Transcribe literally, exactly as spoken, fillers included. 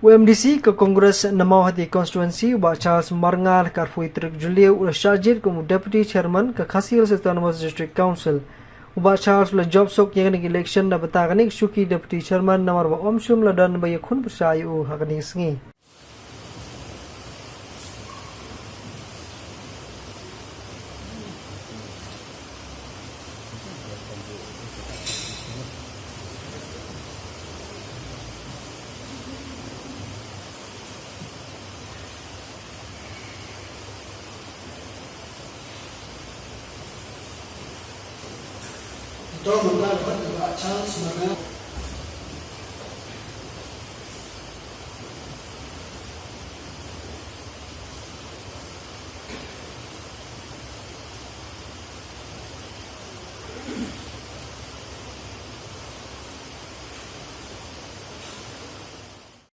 U MDC ka Congress na Mawhati Constituency, u Bah Charles Marngar, ha ka arphew tarik Jylliew u la shah jied kum u Deputy Chairman ka Khasi Hills Autonomous District Council. U Bah Charles u la jop suk ïa kane ka election na bynta kane ka shuki Deputy Chairman namar ba ym shym la don ba ïakhun pyrshah ïa u ha kane ka sngi. Ito mynta dapat Bah Charles Marngar.